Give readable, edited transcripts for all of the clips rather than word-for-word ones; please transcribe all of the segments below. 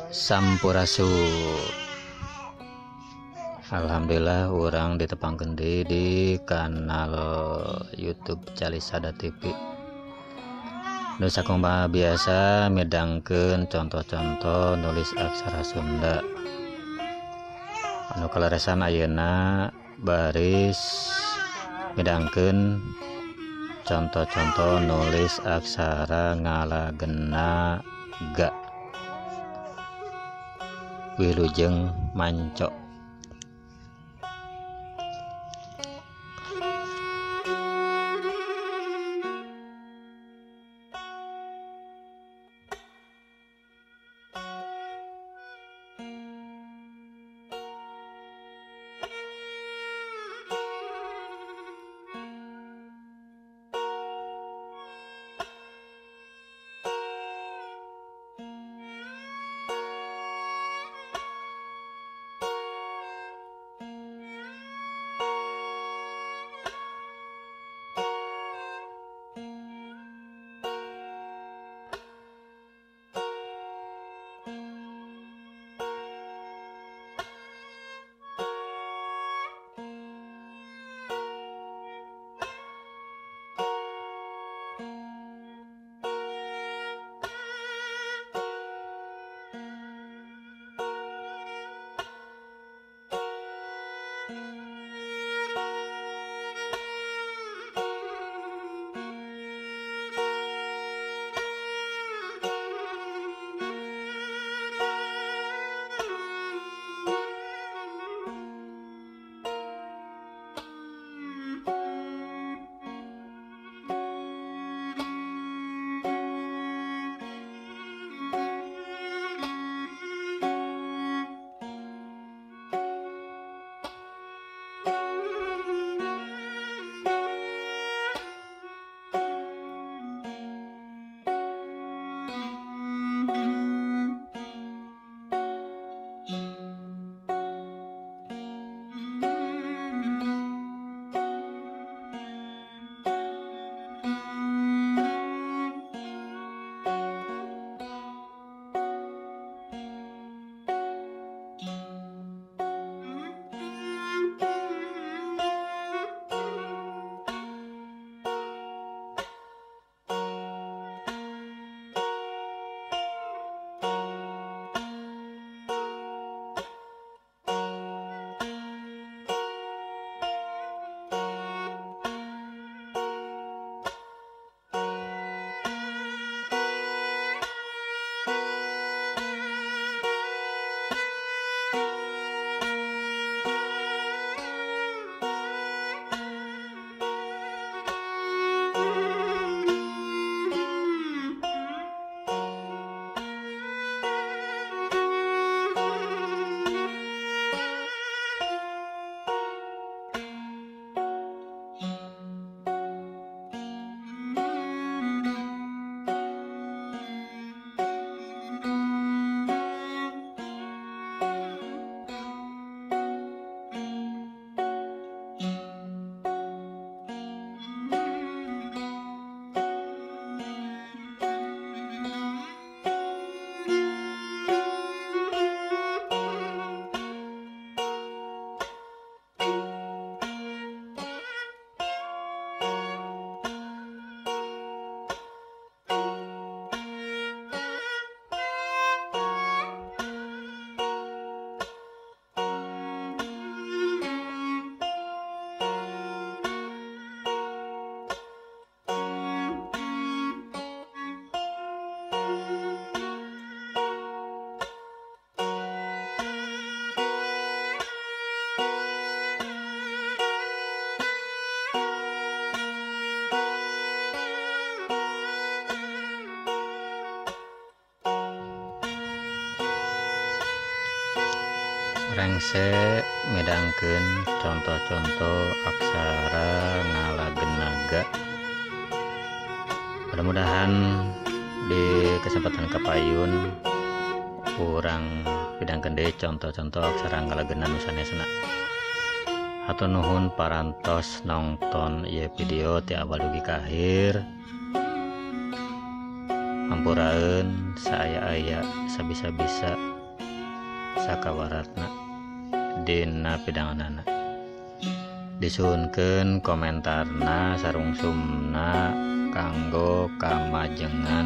Sampurasun. Alhamdulillah urang ditepangkeun deui di kanal YouTube Calisada TV. Nu sakumaha biasa midangkeun contoh-contoh nulis aksara Sunda. Anu kaleresan ayeuna baris midangkeun contoh-contoh nulis aksara ngalagena ga. Wilujeng manco. Rengse midangkeun contoh-contoh aksara ngalagena ga. Mudah-mudahan di kesempatan kapayun urang pidangkeun deui contoh-contoh aksara ngalagena nu sanesna. Hatur nuhun parantos nonton ieu video ti awal dugi ka akhir. Hampuraeun saaya-aya sabisa-bisa sakawaratna dina pidanganana. Disuhunkeun komentarna sarungsumna kanggo kamajengan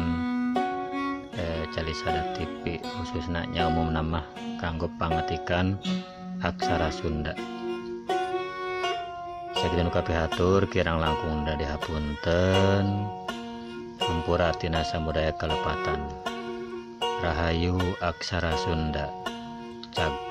Calisada TV khususna nya umumna mah kanggo pangetikan aksara Sunda. Sakitu nu kapihatur kirang langkung da dihapunten. Hampura tina samudaya kalepatan. Rahayu aksara Sunda. Cag.